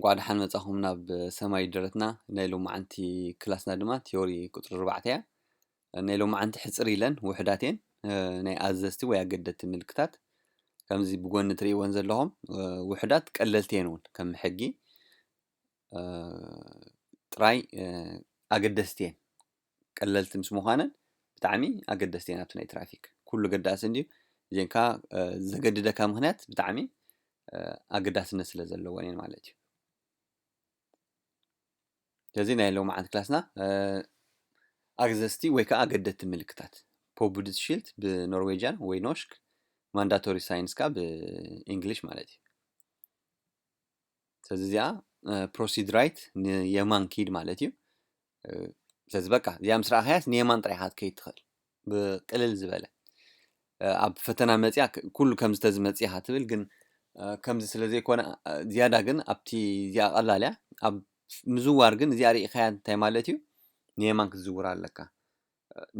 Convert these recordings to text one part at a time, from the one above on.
እንቋዕ ደሓን መጻኹም ናብ ሰማይ ደረትና። ናይ ሎማዓንቲ ክላስና ድማ ቲዮሪ ቁጽሪ ኣርባዕተ እያ። ናይ ሎማዓንቲ ሕጽር ኢለን ውሑዳት እየን። እ፣ ናይ ኣዘዝቲ ወይ ኣገደድቲ ምልክታት ከምዚ ብጎኒ ትርእይወን ዘለኹም፣ እ፣ ውሑዳት ቀለልቲ እየን እውን ከም ሕጊ፣ እ፣ ጥራይ፣ እ፣ ኣገደስቲ እየን። ቀለልቲ ምስ ምዃነን ብጣዕሚ ኣገደስቲ እየን ኣብቲ ናይ ትራፊክ። ኩሉ ገዳሲ እንድዩ፣ እዚአን ከኣ፣ እ፣ ዘገድደካ ምኽንያት ብጣዕሚ፣ እ፣ ኣገዳስነት ስለ ዘለወን እየን ማለት እዩ። ስለዚ ናይ ሎማዓንቲ ክላስና፣ እ፣ ኣግዘዝቲ ወይ ከኣ ኣገደድቲ ምልክታት፣ ፖቡድስሽልት ብኖርዌጅያን ወይ ኖሽክ፣ ማንዳቶሪ ሳይንስ ከኣ ብእንግሊሽ ማለት እዩ። ስለዚ እዚኣ፣ እ፣ ፕሮሲድ ራይት ንየማን ኪድ ማለት እዩ። እ፣ ስለዚ በቃ እዚኣ ምስ ረኣኻያስ ንየማን ጥራይ ኢኻ ክትከይድ ትኽእል። ብቅልል ዝበለ፣ እ፣ ኣብ ፈተና መጺኣ ክ-፣ ኩሉ ከምዚ ተዝመጽእ ኢኻ ትብል፣ ግን፣ እ፣ ከምዚ ስለ ዘይኮነ፣ እ፣ ዝያዳ ግን ኣብቲ እዚኣ ቀላል እያ። ኣብ ምዝዋር ግን እዚኣ ርኢኻያ እንታይ ማለት እዩ? ንየማን ክትዝውር ኣለካ።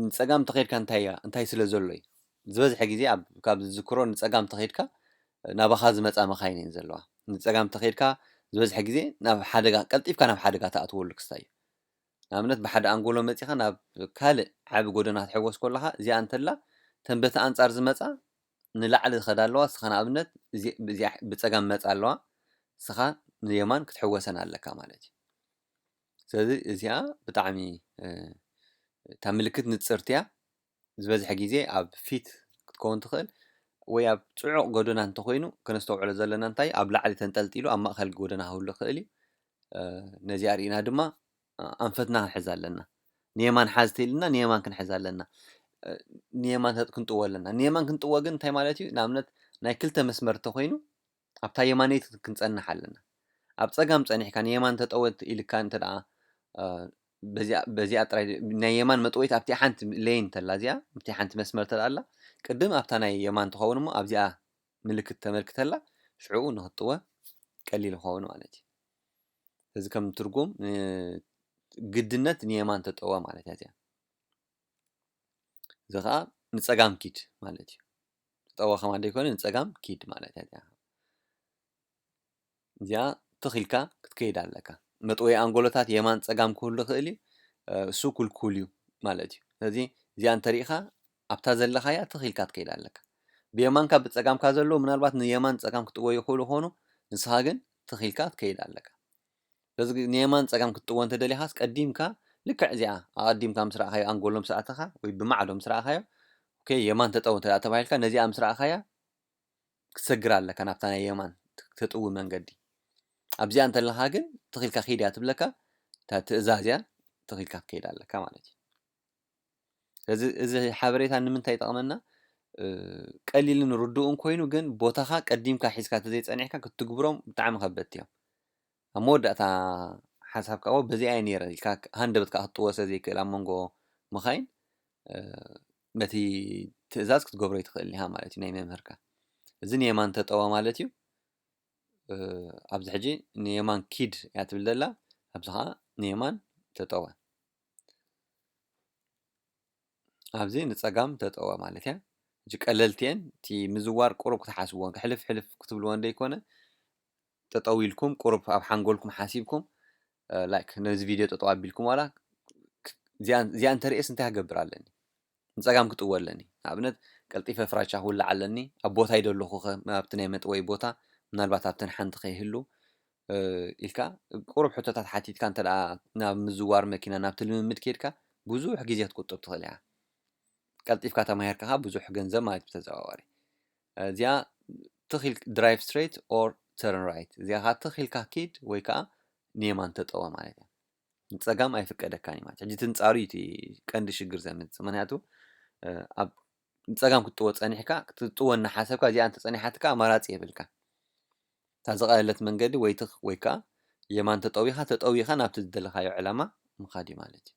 ንጸጋም እንተኸይድካ እንታይ እያ፣ እንታይ ስለ ዘሎ እዩ? ዝበዝሐ ግዜ ኣብ፣ ካብ ዝዝክሮ ንጸጋም እንተኸይድካ ናባኻ ዝመጻ መኻይን እየን ዘለዋ። ንጸጋም እንተኸይድካ ዝበዝሐ ግዜ ናብ ሓደጋ፣ ቀልጢፍካ ናብ ሓደጋ ትኣትወሉ ክስታይ እዩ። ንኣብነት ብሓደ ኣንጎሎ መጺኻ ናብ ካልእ ዓቢ ጎደና ክትሕወስ ከለኻ እዚኣ እንተላ እተን በቲ ኣንጻር ዝመጻ ንላዕሊ ዝኸዳ ኣለዋ፣ ንስኻ ንኣብነት እዚ-፣ እዚኣ ብጸጋም መጻ ኣለዋ፣ ንስኻ ንየማን ክትሕወሰን ኣለካ ማለት እዩ። ስለዚ እዚኣ ብጣዕሚ፣ እ፣ እታ ምልክት ንጽርቲ እያ። ዝበዝሐ ግዜ ኣብ ፊት ክትከውን ትኽእል ወይ ኣብ ጽዑቕ ጎደና እንተኾይኑ፣ ከነስተውዕሎ ዘለና እንታይ ኣብ ላዕሊ ተንጠልጢሉ ኣብ ማእከል ጎደና ክህሉ ይኽእል እዩ። እ፣ ነዚኣ ርኢና ድማ፣ እ፣ ኣንፈትና ክንሕዝ ኣለና። ንየማን ሓዝ ተኢልና ንየማን ክንሕዝ ኣለና። እ፣ ንየማን ተ-፣ ክንጥዎ ኣለና። ንየማን ክንጥዎ ግን እንታይ ማለት እዩ? ንኣብነት ናይ ክልተ መስመር እንተኾይኑ ኣብታ የማነይቲ ክንጸንሕ ኣለና። ኣብ ጸጋም ጸኒሕካ ንየማን ተጠወ ኢልካ እንተ ደኣ፣ እ፣ በዚኣ፣ በዚኣ ጥራይ ናይ የማን መጥወይት ኣብቲ ሓንቲ ሌን እንተላ እዚኣ፣ ኣብቲ ሓንቲ መስመር እንተ ደኣ ኣላ፣ ቅድም ኣብታ ናይ የማን ትኸውን እሞ ኣብዚኣ ምልክት ተመልክተላ፣ ሽዑኡ ንኽትጥወ ቀሊል ይኸውን ማለት እዩ። እዚ ከም ትርጉም፣ እ፣ ግድነት ንየማን ተጠወ ማለት እያ እዚኣ። እዚ ኸኣ ንጸጋም ኪድ ማለት እዩ። ተጠወ ከማን ዘይኮነ ንጸጋም ኪድ ማለት እያ እዚኣ። እዚኣ ትኽ ኢልካ ክትከይድ ኣለካ። መጥወይ ኣንጎሎታት የማን ጸጋም ክህሉ ይኽእል እዩ። እ፣ እሱ ኩልኩል እዩ ማለት እዩ። ስለዚ እዚኣ እንተሪኢኻ ኣብታ ዘለኻያ ትኽ ኢልካ ትከይድ ኣለካ። ብየማንካ ብጸጋምካ ዘለዉ ምናልባት ንየማን ጸጋም ክጥወ ይኽእሉ ይኾኑ፣ ንስኻ ግን ትኽ ኢልካ ትከይድ ኣለካ። ስለዚ ንየማን ጸጋም ክትጥወ እንተደሊኻስ ቀዲምካ ልክዕ እዚኣ ኣቐዲምካ ምስ ረኣኻዮ ኣንጎሎ ምስ ኣተኻ ወይ ብማዕዶ ምስ ረኣኻዮ፣ ኦኬ፣ የማን ተጠው እንተ ደኣ ተባሂልካ ነዚኣ ምስ ረኣኻያ ክትሰግር ኣለካ ናብታ ናይ የማን ተጥዊ መንገዲ። ኣብዚኣ እንተለኻ ግን ትኽ ኢልካ ኪድ እያ ትብለካ፣ እታ ትእዛዝ እያ፣ ትኽ ኢልካ ክትከይድ ኣለካ ማለት እዩ። ስለዚ እዚ ሓበሬታ ንምንታይ ይጠቕመና? እ፣ ቀሊልን ርዱእን ኮይኑ ግን ቦታኻ ቀዲምካ ሒዝካ እንተዘይጸኒሕካ ክትትግብሮም ብጣዕሚ ከበድቲ እዮም። ኣብ መወዳእታ ሓሳብካ፣ "ኦ፣ በዚኣ እየ ነይረ" ኢልካ ሃንደበት ከኣ ክትጥወ ስለ ዘይክእል ኣብ መንጎ መኻይን፣ እ፣ ነቲ ትእዛዝ ክትገብሮ ኣይትኽእልን ኢኻ ማለት እዩ ናይ መምህርካ። እዚ ንየማን ተጠወ ማለት እዩ። እ፣ ኣብዚ ሕጂ ንየማን ኪድ እያ ትብል ዘላ፣ ኣብዚ ኸኣ ንየማን ተጠወ። ኣብዚ ንጸጋም ተጠወ ማለት እያ። ሕጂ ቀለልቲ እየን፣ እቲ ምዝዋር ቁሩብ ክትሓስብወን፣ ሕልፍ ሕልፍ ክትብልወን ዘይኮነ፣ ጠጠው ኢልኩም ቁሩብ ኣብ ሓንጎልኩም ሓሲብኩም፣ እ፣ ላይክ ነዚ ቪድዮ ጠጠው ኣቢልኩም ዋላ ክ-፣ እዚኣ፣ እዚኣ እንተርእየስ እንታይ ክገብር ኣለኒ? ንጸጋም ክጥወ ኣለኒ። ንኣብነት ቀልጢፈ ፍራቻ ክውልዕ ኣለኒ፣ ኣብ ቦታይ ዶ ኣለኹ ኸ፣ ኣብቲ ናይ መጥወይ ቦታ፣ ምናልባት ኣብተን ሓንቲ ከይህሉ፣ እ፣ ኢልካ ቁሩብ ሕቶታት ሓቲትካ እንተ ደኣ ናብ ምዝዋር መኪና፣ ናብቲ ልምምድ ከይድካ ብዙሕ ግዜ ክትቁጥብ ትኽእል ኢኻ። ቀልጢፍካ ተማሂርካ ኸኣ ብዙሕ ገንዘብ ማለት ብተዘዋዋሪ። እዚኣ ትኽ ኢል-፣ ድራይቭ ስትሬት ኦር ተርን ራይት። እዚኣ ኸኣ ትኽ ኢልካ ኪድ ወይ ከኣ ንየማን ተጠወ ማለት እያ። ንጸጋም ኣይፍቀደካን እዩ ማለት። ሕጂ ትንጻሩ እዩ እቲ ቀንዲ ሽግር ዘምጽእ። ምኽንያቱ፣ እ፣ ኣብ ንጸጋም ክትጥወ ጸኒሕካ፣ ክትጥወ እናሓሰብካ እዚኣ እንተጸኒሓትካ ኣማራጺ የብልካ። እታ ዝቐለለት መንገዲ ወይ ትኽ ወይ ከኣ የማን ተጠዊኻ፣ ተጠዊኻ ናብቲ ዝደለኻዮ ዕላማ ምኻድ እዩ ማለት እዩ።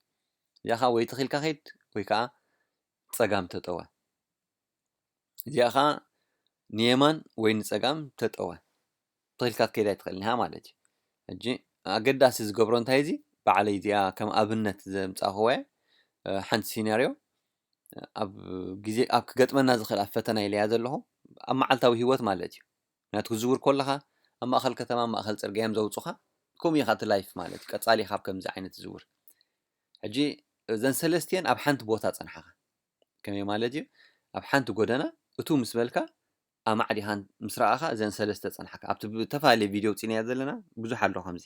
እዚኣ ኸኣ ወይ ትኽ ኢልካ ኸይድ ወይ ከኣ ጸጋም ተጠወ። እዚኣ ኸኣ ንየማን ወይ ንጸጋም ተጠወ። ትኽ ኢልካ ክትከይድ ኣይትኽእልን ኢኻ ማለት እዩ። ሕጂ ኣገዳሲ ዝገብሮ እንታይ እዚ? ባዕለይ እዚኣ ከም ኣብነት ዘምጻእክዋ እየ። እ፣ ሓንቲ ሲናርዮ፣ እ፣ ኣብ ግዜ፣ ኣብ ክገጥመና ዝኽእል ኣብ ፈተና ኢለያ ዘለኹ፣ ኣብ መዓልታዊ ህይወት ማለት እዩ። ምኽንያቱ ክትዝውር ከለኻ ኣብ ማእከል ከተማ፣ ኣብ ማእከል ጽርግያ እዮም ዘውጹኻ። ከምኡ ኢኻ እቲ ላይፍ ማለት እዩ። ቀጻሊ ካብ ከምዚ ዓይነት ዝውር። ሕጂ እዘን ሰለስቲኤን ኣብ ሓንቲ ቦታ ጸንሓኻ። ከመይ ማለት እዩ? ኣብ ሓንቲ ጎደና እቱ ምስ በልካ ኣማዕዲኻን ምስ ረኣኻ እዘን ሰለስተ ጸንሓካ። ኣብቲ ብተፈላለየ ቪድዮ ውፂናዮ ዘለና ብዙሕ ኣሎ ከምዚ።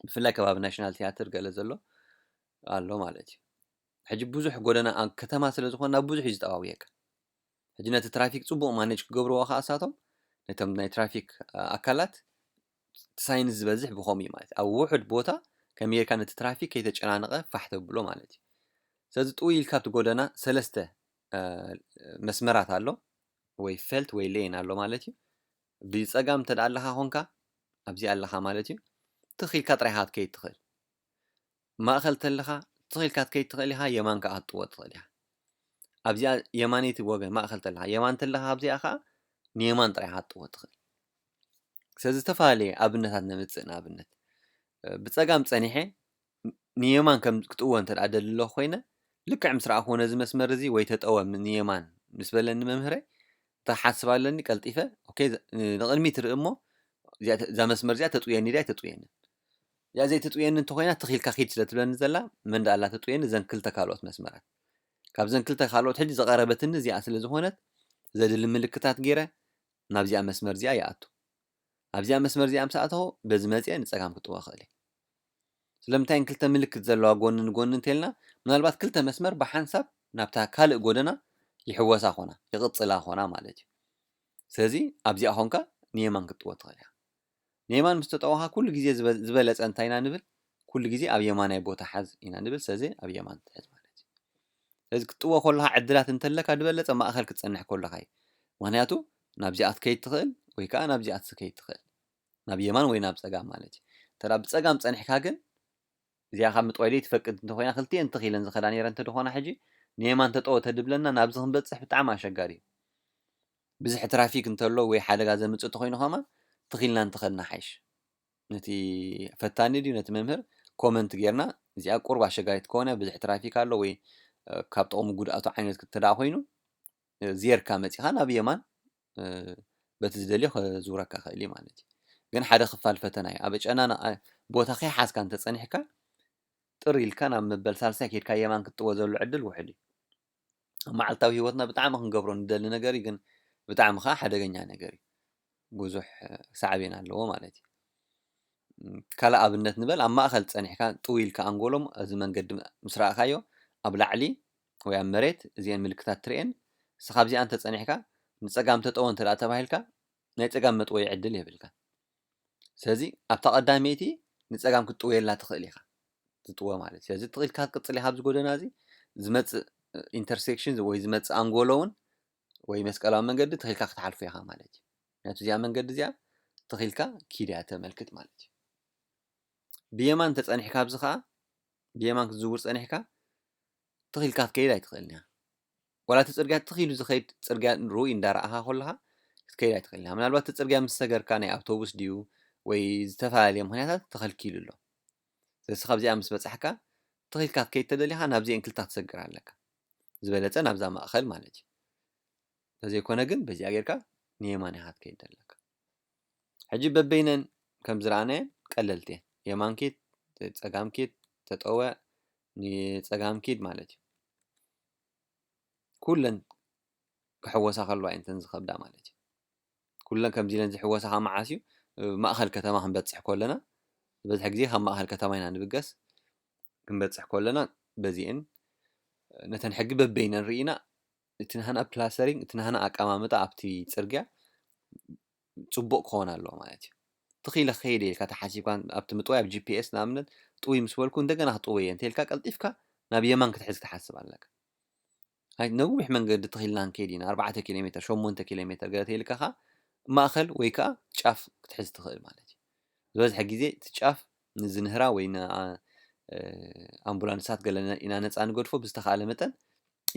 ብፍላይ ከባቢ ናሽናል ቲያትር ገለ ዘሎ ኣሎ ማለት እዩ። ሕጂ ብዙሕ ጎደና ኣብ ከተማ ስለ ዝኾነ ናብ ብዙሕ እዩ ዝጠዋውየካ። ሕጂ ነቲ ትራፊክ ጽቡቕ ማኔጅ ክገብርዎ ከኣ እሳቶም ነቶም ናይ ትራፊክ ኣካላት እቲ ሳይንስ ዝበዝሕ ብኸምኡ እዩ ማለት እዩ። ኣብ ውሑድ ቦታ ከመይ ጌርካ ነቲ ትራፊክ ከይተጨናነቐ ፋሕ ተብሎ ማለት እዩ። ስለዚ ጥውይ ኢልካ ኣብቲ ጎደና ሰለስተ መስመራት ኣሎ ወይ ፌልት ወይ ሌን ኣሎ ማለት እዩ። ብጸጋም እንተ ኣለኻ ኾንካ ኣብዚ ኣለኻ ማለት እዩ። ትኽ ኢልካ ጥራይ ኢኻ ክትከይድ ትኽእል። ማእኸል ተለኻ ትኽ ኢልካ ክትከይድ ትኽእል ኢኻ፣ የማን ከኣ ክትጥዎ ትኽእል ኢኻ። ኣብዚኣ የማነይቲ ወገን ማእኸል ተለኻ የማን ተለኻ ኣብዚኣ ከኣ ንየማን ጥራይ ኢኻ ክትጥዎ ትኽእል። ስለዚ ዝተፈላለየ ኣብነታት ነምጽእ። ንኣብነት ብጸጋም ጸኒሐ ንየማን ከም ክጥወ እንተ ደኣ ደሊ ኣለኹ ኮይነ ልክዕ ምስ ረኣኹዎ ነዚ መስመር እዚ ወይ ተጠወ ንየማን ምስ በለኒ መምህረይ እንታይ ሓስብ ኣለኒ ቀልጢፈ ኦኬ ንቕድሚት ርኢ እሞ እዛ መስመር እዚኣ ተጥውየኒ ድያ ኣይተጥውየንን እዚኣ ዘይተጥውየኒ እንተኮይና ትኺልካ ኪድ ስለ ትብለኒ ዘላ መን ደኣ ኣላ ተጥውየኒ እዘን ክልተ ካልኦት መስመራት ካብዘን ክልተ ካልኦት ሕጂ ዝቐረበትኒ እዚኣ ስለ ዝኾነት ዘድሊ ምልክታት ገይረ ናብዚኣ መስመር እዚኣ ይኣቱ ኣብዚኣ መስመር እዚኣ ምስ ኣተኹ በዚ መፅየ ንፀጋም ክጥወ ክእል እየ ስለምንታይ ክልተ ምልክት ዘለዋ ጎኒ ንጎኒ እንተልና ምናልባት ክልተ መስመር ብሓንሳብ ናብታ ካልእ ጎደና ይሕወሳ ኮና ይቕፅላ ኮና ማለት እዩ ስለዚ ኣብዚኣ ኮንካ ንየማን ክትጥወ ትኽእል እያ ንየማን ምስ ተጠወኻ ኩሉ ግዜ ዝበለፀ እንታይ ኢና ንብል ኩሉ ግዜ ኣብ የማናይ ቦታ ሓዝ ኢና ንብል ስለዚ ኣብ የማን ትሕዝ ማለት እዩ ስለዚ ክትጥወ ከለኻ ዕድላት እንተለካ ዝበለፀ ማእኸል ክትፀንሕ ከለኻ እዩ ምክንያቱ ናብዚኣ ትከይድ ትኽእል ወይ ከዓ ናብዚኣ ትከይድ ትኽእል ናብ የማን ወይ ናብ ፀጋም ማለት እዩ እንተ ብፀጋም ፀኒሕካ ግን እዚኣ ካብ ምጥዋይ ደይ ትፈቅድ እንተኮይና ክልቲኤን ትኺለን ዝኸዳ ነይረ እንተድኾና ሕጂ ንየማን ተጠወ ተድብለና ናብዚ ክንበፅሕ ብጣዕሚ ኣሸጋሪ እዩ ብዝሒ ትራፊክ እንተሎ ወይ ሓደጋ ዘምፅእ እንተኮይኑ ከማ ትኺልና እንተኸድና ሓይሽ ነቲ ፈታኒ ድዩ ነቲ መምህር ኮመንት ጌርና እዚኣ ቁርብ ኣሸጋሪት ከሆነ ብዙሕ ትራፊክ ኣሎ ወይ ካብ ጥቕሚ ጉድኣቱ ዓይነት ተደኣ ኮይኑ ዜርካ መፂኻ ናብ የማን በቲ ዝደልዮ ከዝውረካ ክእል እዩ ማለት እዩ ግን ሓደ ክፋል ፈተና እዩ ኣብ ጨናነቐ ቦታ ከይሓዝካ እንተፀኒሕካ ጥር ኢልካ ናብ መበል ሳልሳይ ከድካ የማን ክትጥወ ዘሎ ዕድል ውሕድ እዩ ኣብ መዓልታዊ ህይወትና ብጣዕሚ ክንገብሮ ንደሊ ነገር እዩ ግን ብጣዕሚ ከዓ ሓደገኛ ነገር እዩ ብዙሕ ሳዕቤን ኣለዎ ማለት እዩ ካልእ ኣብነት ንበል ኣብ ማእኸል ፀኒሕካ ጥው ኢልካ ኣንጎሎም እዚ መንገዲ ምስ ረኣኻዮ ኣብ ላዕሊ ወይ ኣብ መሬት እዚአን ምልክታት ትርእየን ንስኻ ኣብዚኣ እንተፀኒሕካ ንፀጋም ተጠወ እንተ ተባሂልካ ናይ ፀጋም መጥወይ ዕድል የብልካ ስለዚ ኣብታ ቀዳመይቲ ንፀጋም ክትጥወየላ ትኽእል ኢኻ ትጥወ ማለት ስለዚ ትኽኢልካ ክትቅፅል ኢኻ ኣብዚ ጎደና እዚ ዝመፅእ ኢንተርሴክሽን ወይ ዝመፅእ ኣንጎሎ እውን ወይ መስቀላዊ መንገዲ ትኽኢልካ ክትሓልፎ ኢኻ ማለት እዩ ምክንያቱ እዚኣ መንገዲ እዚኣ ትኽኢልካ ኪድ እያ ተመልክት ማለት እዩ ብየማን ተፀኒሕካ ኣብዚ ከዓ ብየማን ክትዝውር ፀኒሕካ ትኽኢልካ ክትከይድ ኣይትኽእልን እያ ዋላ እቲ ፅርግያ ትኽኢሉ ዝኸይድ ፅርግያ ርኡይ እንዳረኣኻ ከለኻ ክትከይድ ኣይትኽእልን እያ ምናልባት እቲ ፅርግያ ምስ ሰገርካ ናይ ኣውቶቡስ ድዩ ወይ ዝተፈላለየ ምክንያታት ተኸልኪሉ ኣሎ ስለዚ ካብዚኣ ምስ በፃሕካ ትኽኢልካ ክትከይድ ተደሊኻ ናብዚአን ክልታ ክትሰግር ኣለካ ዝበለፀ ናብዛ ማእኸል ማለት እዩ እንተዘይኮነ ግን በዚኣ ጌርካ ንየማን ኢኻ ትከይድ ዘለካ ሕጂ በበይነን ከም ዝረኣናየን ቀለልቲ እየን የማን ኪድ ፀጋም ኪድ ተጠወ ንፀጋም ኪድ ማለት እዩ ኩለን ክሕወሳ ከለዋ እየን ተን ዝኸብዳ ማለት እዩ ኩለን ከምዚ ኢለን ዝሕወሳ ከዓ መዓስ እዩ ማእኸል ከተማ ክንበፅሕ ከለና ዝበዝሐ ግዜ ካብ ማእኸል ከተማ ኢና ንብገስ ክንበፅሕ ከለና በዚአን ነተን ሕጊ በበይነን ርኢና እቲ ናህና ፕላስተሪንግ እቲ ናህና ኣቀማምጣ ኣብቲ ፅርግያ ፅቡቕ ክኸውን ኣለዎ ማለት እዩ ትኺለ ከይደ ኢልካ ተሓሲብካ ኣብቲ ምጥዋይ ኣብ ጂፒኤስ ንኣብነት ጥውይ ምስ በልኩ እንደገና ክጥወየ እንተ ኢልካ ቀልጢፍካ ናብ የማን ክትሕዝ ክትሓስብ ኣለካ ኣይ ነዊሕ መንገዲ ትኺልና ንከይድ ኢና ኣርባዕተ ኪሎ ሜትር ሸሞንተ ኪሎ ሜትር ገለ ተይልካ ኸዓ ማእኸል ወይ ከዓ ጫፍ ክትሕዝ ትኽእል ማለት እዩ ዝበዝሐ ግዜ እቲ ጫፍ ንዝንህራ ወይ ኣምቡላንሳት ገለ ኢና ነፃ ንገድፎ ብዝተኻእለ መጠን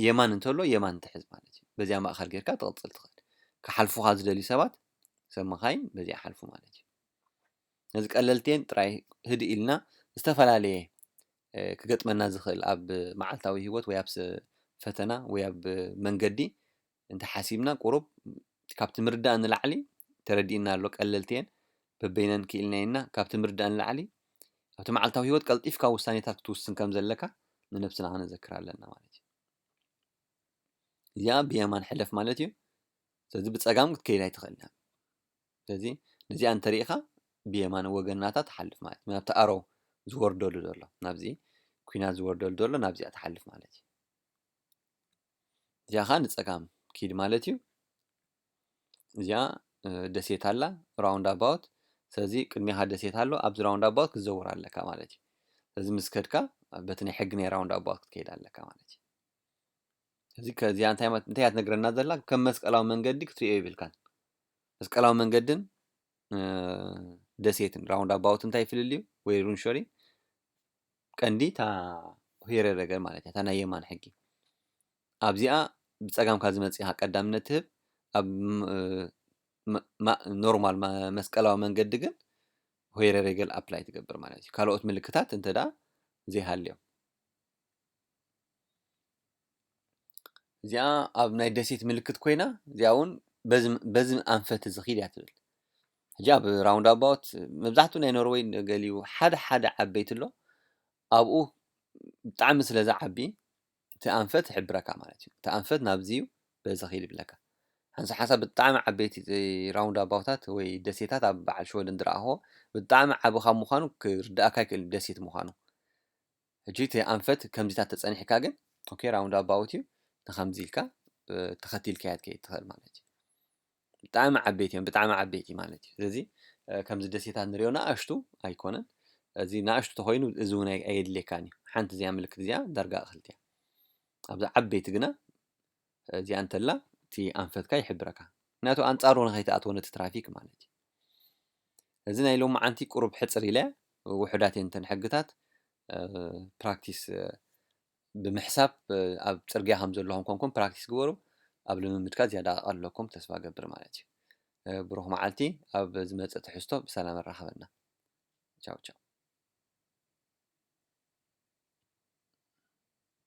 የማን እንተሎ የማን ትሕዝ ማለት እዩ በዚያ ማእኸል ጌርካ ትቕፅል ትኽእል ክሓልፉኻ ዝደልዩ ሰባት ሰብ መኻይን በዚኣ ሓልፉ ማለት እዩ ነዚ ቀለልቴን ጥራይ ህድእ ኢልና ዝተፈላለየ ክገጥመና ዝኽእል ኣብ መዓልታዊ ህይወት ወይ ኣብ ፈተና ወይ ኣብ መንገዲ እንተሓሲብና ቁሩብ ካብቲ ምርዳእ ንላዕሊ ተረዲእና ኣሎ ቀለልቲ እየን በበይነን ክኢልናየና ካብቲ ምርዳእ ንላዕሊ ኣብቲ መዓልታዊ ህይወት ቀልጢፍካ ውሳኔታት ክትውስን ከም ዘለካ ንነብስና ከነዘክር ኣለና ማለት እዩ። እዚኣ ብየማን ሕለፍ ማለት እዩ። ስለዚ ብጸጋም ክትከይድ ኣይትኽእልን። ስለዚ ነዚኣ እንተሪኢኻ ብየማን ወገናታ ትሓልፍ ማለት እዩ። ናብቲ ኣሮ ዝወርደሉ ዘሎ ናብዚ ኩናት ዝወርደሉ ዘሎ ናብዚኣ ትሓልፍ ማለት እዩ። እዚኣ ኸዓ ንጸጋም ኪድ ማለት እዩ። እዚኣ ደሴት ኣላ ራውንድ ኣባውት። ስለዚ ቅድሚኻ ደሴት ኣሎ፣ ኣብዚ ራውንድ ኣባውት ክትዘውር ኣለካ ማለት እዩ። ስለዚ ምስ ከድካ በቲ ናይ ሕጊ ናይ ራውንድ ኣባውት ክትከይድ ኣለካ ማለት እዩ። እዚ ከዚኣ እንታይ ማለት እንታይ እያ ትነግረና ዘላ? ከም መስቀላዊ መንገዲ ክትሪኦ ይብልካን። መስቀላዊ መንገድን ደሴትን ራውንድ ኣባውት እንታይ ፍልልዩ ወይ ሩንሾሪ ቀንዲ እታ ሆይረ ረገል ማለት እያ፣ እታ ናይ የማን ሕጊ። ኣብዚኣ ብጸጋምካ ዝመጽእ ኢኻ ቀዳምነት ትህብ። ኣብ ኖርማል መስቀላዊ መንገዲ ግን ሆይረ ረገል ኣፕላይ ትገብር ማለት እዩ። ካልኦት ምልክታት እንተ ደኣ ዘይሃልዮም። እዚኣ ኣብ ናይ ደሴት ምልክት ኮይና እዚኣ እውን በዚ ኣንፈት እዚ ኺድ እያ ትብል። ሕጂ ኣብ ራውንድ ኣባውት መብዛሕትኡ ናይ ኖርወይ ገሊኡ ሓደ ሓደ ዓበይቲ ኣሎ ኣብኡ ብጣዕሚ ስለ ዝዓቢ እቲ ኣንፈት ይሕብረካ ማለት እዩ። እቲ ኣንፈት ናብዚ እዩ በዚ ኺድ ይብለካ። ሓንሳ ሓንሳ ብጣዕሚ ዓበይቲ ራውንድ ኣባውታት ወይ ደሴታት ኣብ በዓል ሽወደን ዝረኣኽዎ ብጣዕሚ ዓቢ ካብ ምዃኑ ክርድኣካ ይክእል ደሴት ምዃኑ። ሕጂ እቲ ኣንፈት ከምዚታት ተጸኒሕካ ግን ኦኬ ራውንድ ኣባውት እዩ ንከምዚ ኢልካ ተኸቲልካያ ትከይድ ትኽእል ማለት እዩ። ብጣዕሚ ዓበይቲ እዮም ብጣዕሚ ዓበይቲ ማለት እዩ። ስለዚ ከምዚ ደሴታት ንሪኦ ንኣሽቱ ኣይኮነን። እዚ ንኣሽቱ ተኮይኑ እዚ እውን ኣየድልየካን እዩ። ሓንቲ እዚኣ ምልክት እዚኣ ዳርጋ ክልቲያ ኣብዚ ዓበይቲ ግና እዚኣ እንተላ እቲ ኣንፈትካ ይሕብረካ። ምክንያቱ ኣንጻሩ ንኸይትኣትዎ ነቲ ትራፊክ ማለት እዩ። እዚ ናይ ሎማዓንቲ ቁሩብ ሕጽር ኢለ ውሑዳት እየን እተን ሕግታት። ፕራክቲስ ብምሕሳብ ኣብ ጽርግያ ከም ዘለኹም ኮንኩም ፕራክቲስ ግበሩ። ኣብ ልምምድካ ዝያዳ ኣለኩም ተስፋ ገብር ማለት እዩ። ብሩኽ መዓልቲ። ኣብ ዝመጽእ ትሕዝቶ ብሰላም ኣራኸበና። ቻው ቻው።